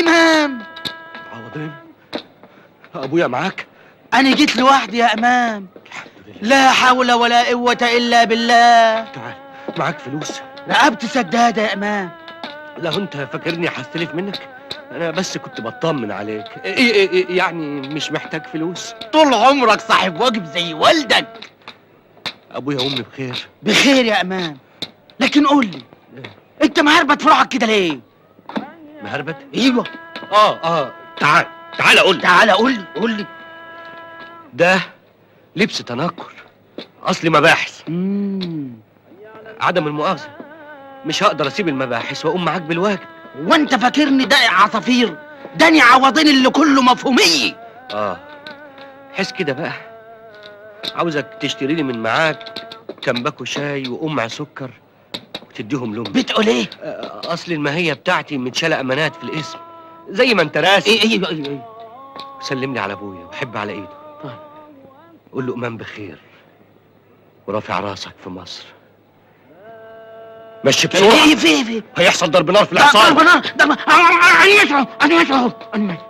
امام. عوضين، ابويا معاك؟ انا جيت لوحدي يا امام. الحمد لله. لا حول ولا قوة الا بالله. تعال، معاك فلوس؟ رقبت سدادة يا امام. لا انت فاكرني هستلف منك؟ انا بس كنت بطمن عليك. إيه إيه إيه يعني مش محتاج فلوس؟ طول عمرك صاحب واجب زي والدك. ابويا وامي بخير؟ بخير يا امام، لكن قول لي انت مهربت في روحك كده ليه؟ مهربت؟ ايوه. اه تعال تعال اقول لك. تعال قول لي قول لي. ده لبس تنكر، اصلي مباحث. عدم المؤاخذة، مش هقدر اسيب المباحث واقوم معاك بالواجب. وانت فاكرني داقي عصافير؟ داني عوضين اللي كله مفهومية. حس كده بقى، عاوزك تشتري لي من معاك كام باكو شاي وقمع سكر وتديهم لامي. بتقول ايه؟ اصل الماهية بتاعتي متشالة امانات في الاسم زي ما انت راسم. ايه ايوه ايوه ايوه. سلم لي على ابويا وحب على ايده. طيب. قول له امام بخير ورافع راسك في مصر. مشي بسرعة. ايه في في هيحصل ضرب نار في ضرب العصابة. نار، ضرب. انا ماشي اهو، انا ماشي.